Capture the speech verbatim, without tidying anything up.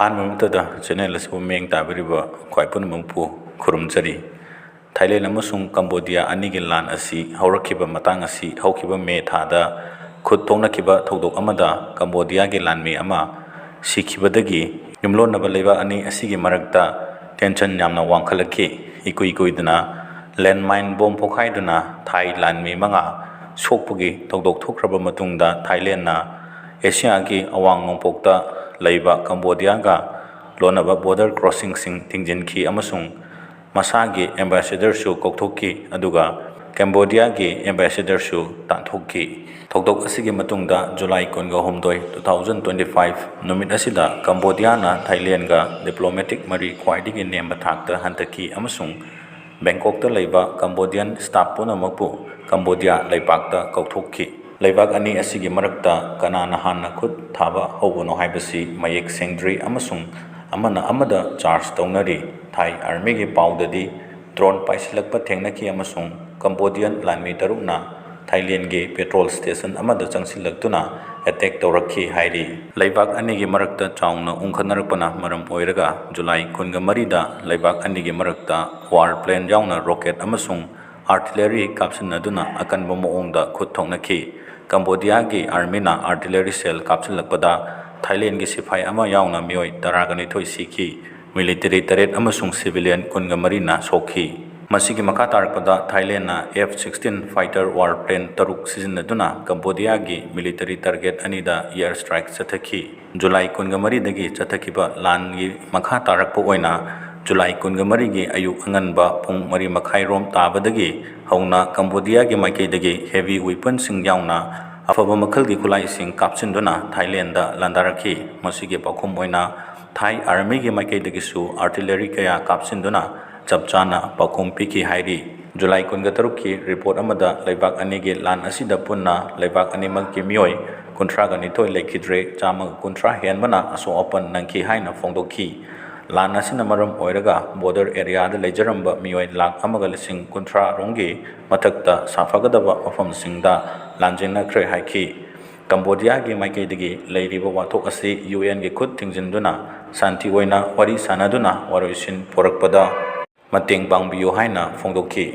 ꯑꯍꯥꯟꯕ ꯃꯛꯇꯗ channel ꯑꯁꯤꯕꯨ ꯃꯤꯠꯌꯦꯡ ꯇꯥꯕꯤꯔꯤꯕ ꯈ꯭ꯋꯥꯏ ꯄꯨꯝꯅꯃꯛꯄꯨ ꯈꯨꯔꯨꯝꯖꯔꯤ꯫ ꯊꯥꯏꯂꯦꯟ ꯑꯃꯁꯨꯡ ꯀꯝꯕꯣꯗꯤꯌꯥ ꯑꯅꯤꯒꯤ ꯂꯥꯟ ꯑꯁꯤ ꯍꯧꯔꯛꯈꯤꯕ ꯃꯇꯥꯡ ꯑꯁꯤ ꯍꯧꯈꯤꯕ ꯃꯦ ꯊꯥꯗ ꯈꯨꯠ ꯊꯣꯛꯅꯈꯤꯕ ꯊꯧꯗꯣꯛ ꯑꯃꯗ ꯀꯝꯕꯣꯗꯤꯌꯥꯒꯤ ꯂꯥꯟꯃꯤ ꯑꯃ ꯁꯤꯈꯤꯕꯗꯒꯤ ꯌꯨꯝꯂꯣꯟꯅꯕ ꯂꯩꯕꯥꯛ ꯑꯅꯤ ꯑꯁꯤꯒꯤ ꯃꯔꯛꯇ tension ꯌꯥꯝꯅ ꯋꯥꯡꯈꯠꯂꯛꯈꯤ꯫ ꯏꯀꯨꯏ ꯀꯨꯏꯗꯅ landmine bomb ꯄꯣꯈꯥꯏꯗꯨꯅ ꯊꯥꯏ ꯂꯥꯟꯃꯤ ꯃꯉꯥ ꯁꯣꯛꯄꯒꯤ ꯊꯧꯗꯣꯛ ꯊꯣꯛꯈ꯭ꯔꯕ ꯃꯇꯨꯡꯗ, ꯊꯥꯏꯂꯦꯟꯅ ꯑꯦꯁꯤꯌꯥꯒꯤ ꯑꯋꯥꯡ ꯅꯣꯡꯄꯣꯛꯇ ꯂꯩꯕ ꯀꯝꯕꯣꯗꯤꯌꯥꯒ ꯂꯣꯟꯅꯕ border crossingꯁꯤꯡ ꯊꯤꯡꯖꯤꯟꯈꯤ ꯑꯃꯁꯨꯡ ꯃꯁꯥꯒꯤ ambassadorꯁꯨ ꯀꯧꯊꯣꯛꯈꯤ, ꯑꯗꯨꯒ ꯀꯝꯕꯣꯗꯤꯌꯥꯒꯤ ambassadorꯁꯨ ꯇꯥꯟꯊꯣꯛꯈꯤ꯫ ꯊꯧꯗꯣꯛ ꯑꯁꯤꯒꯤ ꯃꯇꯨꯡꯗ ꯖꯨꯂꯥꯏ ꯀꯨꯟꯒ ꯍꯨꯝꯗꯣꯏ, two thousand twenty five ꯅꯨꯃꯤꯠ ꯑꯁꯤꯗ ꯀꯝꯕꯣꯗꯤꯌꯥꯅ ꯊꯥꯏꯂꯦꯟꯒ diplomatic ꯃꯔꯤ ꯈ꯭ꯋꯥꯏꯗꯒꯤ ꯅꯦꯝꯕ ꯊꯥꯛꯇ ꯍꯟꯊꯈꯤ ꯑꯃꯁꯨꯡ ꯕꯦꯡꯀꯣꯛꯇ ꯂꯩꯕ ꯀꯝꯕꯣꯗꯤꯌꯥꯟ staff ꯄꯨꯝꯅꯃꯛꯄꯨ ꯀꯝꯕꯣꯗꯤꯌꯥ ꯂꯩꯄꯥꯛꯇ ꯀꯧꯊꯣꯛꯈꯤ꯫ ꯂꯩꯕꯥꯛ ꯑꯅꯤ ꯑꯁꯤꯒꯤ ꯃꯔꯛꯇ ꯀꯅꯥꯅ ꯍꯥꯟꯅ ꯈꯨꯠ ꯊꯥꯕ ꯍꯧꯕꯅꯣ ꯍꯥꯏꯕꯁꯤ ꯃꯌꯦꯛ ꯁꯦꯡꯗ꯭ꯔꯤ ꯑꯃꯁꯨꯡ ꯑꯃꯅ ꯑꯃꯗ charge ꯇꯧꯅꯔꯤ꯫ ꯊꯥꯏ armyꯒꯤ ꯄꯥꯎꯗꯗꯤ drone ꯄꯥꯏꯁꯤꯜꯂꯛꯄ ꯊꯦꯡꯅꯈꯤ ꯑꯃꯁꯨꯡ ꯀꯝꯕꯣꯗꯤꯌꯥꯟ ꯂꯥꯟꯃꯤ ꯇꯔꯨꯛꯅ ꯊꯥꯏꯂꯦꯟꯒꯤ petrol station ꯑꯃꯗ ꯆꯪꯁꯤꯜꯂꯛꯇꯨꯅ attack ꯇꯧꯔꯛꯈꯤ ꯍꯥꯏꯔꯤ꯫ ꯂꯩꯕꯥꯛ ꯑꯅꯤꯒꯤ ꯃꯔꯛꯇ ꯆꯥꯎꯅ ꯎꯪꯈꯠꯅꯔꯛꯄꯅ ꯃꯔꯝ ꯑꯣꯏꯔꯒ ꯖꯨꯂꯥꯏ ꯀꯨꯟꯒ ꯃꯔꯤꯗ ꯂꯩꯕꯥꯛ ꯑꯅꯤꯒꯤ ꯃꯔꯛꯇ war plane ꯌꯥꯎꯅ rocket ꯑꯃꯁꯨꯡ artillery ꯀꯥꯞꯁꯤꯟꯅꯗꯨꯅ ꯑꯀꯟꯕ ꯃꯑꯣꯡꯗ ꯈꯨꯠ ꯊꯣꯛꯅꯈꯤ꯫ ꯀꯝꯕꯣꯗꯤꯌꯥꯒꯤ armyꯅ artillery shell ꯀꯥꯞꯁꯤꯜꯂꯛꯄꯗ ꯊꯥꯏꯂꯦꯟꯒꯤ ꯁꯤꯐꯥꯏ ꯑꯃ ꯌꯥꯎꯅ ꯃꯤꯑꯣꯏ ꯇꯔꯥꯒ ꯅꯤꯊꯣꯏ ꯁꯤꯈꯤ꯫ Military ꯇꯔꯦꯠ ꯑꯃꯁꯨꯡ civilian ꯀꯨꯟꯒ ꯃꯔꯤꯅ ꯁꯣꯛꯈꯤ꯫ ꯃꯁꯤꯒꯤ ꯃꯈꯥ ꯇꯥꯔꯛꯄꯗ ꯊꯥꯏꯂꯦꯟꯅ F sixteen fighter war plane ꯇꯔꯨꯛ ꯁꯤꯖꯤꯟꯅꯗꯨꯅ ꯀꯝꯕꯣꯗꯤꯌꯥꯒꯤ military target ꯑꯅꯤꯗ air strike ꯆꯠꯊꯈꯤ꯫ ꯖꯨꯂꯥꯏ ꯀꯨꯟꯒ ꯃꯔꯤꯗꯒꯤ ꯆꯠꯊꯈꯤꯕ ꯂꯥꯟꯒꯤ ꯃꯈꯥ ꯇꯥꯔꯛꯄ ꯑꯣꯏꯅ ꯖꯨꯂꯥꯏ ꯀꯨꯟꯒ ꯃꯔꯤꯒꯤ ꯑꯌꯨꯛ ꯑꯉꯟꯕ ꯄꯨꯡ ꯃꯔꯤ ꯃꯈꯥꯏ ꯔꯣꯝ ꯇꯥꯕꯗꯒꯤ ꯍꯧꯅ ꯀꯝꯕꯣꯗꯤꯌꯥꯒꯤ ꯃꯥꯏꯀꯩꯗꯒꯤ heavy weaponꯁꯤꯡ ꯌꯥꯎꯅ ꯑꯐꯕ ꯃꯈꯜꯒꯤ ꯈꯨꯠꯂꯥꯏꯁꯤꯡ ꯀꯥꯞꯁꯤꯟꯗꯨꯅ ꯊꯥꯏꯂꯦꯟꯗ ꯂꯥꯟꯗꯥꯔꯛꯈꯤ꯫ ꯃꯁꯤꯒꯤ ꯄꯥꯎꯈꯨꯝ ꯑꯣꯏꯅ ꯊꯥꯏ armyꯒꯤ ꯃꯥꯏꯀꯩꯗꯒꯤꯁꯨ artillery ꯀꯌꯥ ꯀꯥꯞꯁꯤꯟꯗꯨꯅ ꯆꯞ ꯆꯥꯅ ꯄꯥꯎꯈꯨꯝ ꯄꯤꯈꯤ ꯍꯥꯏꯔꯤ꯫ ꯖꯨꯂꯥꯏ ꯀꯨꯟꯒ ꯇꯔꯨꯛꯀꯤ report ꯑꯃꯗ ꯂꯩꯕꯥꯛ ꯑꯅꯤꯒꯤ ꯂꯥꯟ ꯑꯁꯤꯗ ꯄꯨꯟꯅ ꯂꯩꯕꯥꯛ ꯑꯅꯤꯃꯛꯀꯤ ꯃꯤꯑꯣꯏ ꯀꯨꯟꯊ꯭ꯔꯥꯒ ꯅꯤꯊꯣꯏ ꯂꯩꯈꯤꯗ꯭ꯔꯦ, ꯆꯥꯝꯃꯒ ꯀꯨꯟꯊ꯭ꯔꯥ ꯍꯦꯟꯕꯅ ꯑꯁꯣꯛ ꯑꯄꯟ ꯅꯪꯈꯤ ꯍꯥꯏꯅ ꯐꯣꯡꯗꯣꯛꯈꯤ꯫ ꯂꯥꯟ ꯑꯁꯤꯅ ꯃꯔꯝ ꯑꯣꯏꯔꯒ border areaꯗ ꯂꯩꯖꯔꯝꯕ ꯃꯤꯑꯣꯏ ꯂꯥꯈ ꯑꯃꯒ ꯂꯤꯁꯤꯡ ꯀꯨꯟꯊ꯭ꯔꯥ ꯔꯣꯝꯒꯤ ꯃꯊꯛꯇ ꯁꯥꯐꯒꯗꯕ ꯃꯐꯝꯁꯤꯡꯗ ꯂꯥꯟꯖꯦꯟꯅꯈ꯭ꯔꯦ ꯍꯥꯏꯈꯤ꯫ ꯀꯝꯕꯣꯗꯤꯌꯥꯒꯤ ꯃꯥꯏꯀꯩꯗꯒꯤ ꯂꯩꯔꯤꯕ ꯋꯥꯊꯣꯛ ꯑꯁꯤ ꯌꯨ ꯑꯦꯟꯒꯤ ꯈꯨꯠ ꯊꯤꯡꯖꯤꯟꯗꯨꯅ ꯁꯥꯟꯇꯤ ꯑꯣꯏꯅ ꯋꯥꯔꯤ ꯁꯥꯟꯅꯗꯨꯅ ꯋꯥꯔꯣꯏꯁꯤꯟ ꯄꯨꯔꯛꯄꯗ ꯃꯇꯦꯡ ꯄꯥꯡꯕꯤꯌꯨ ꯍꯥꯏꯅ ꯐꯣꯡꯗꯣꯛꯈꯤ꯫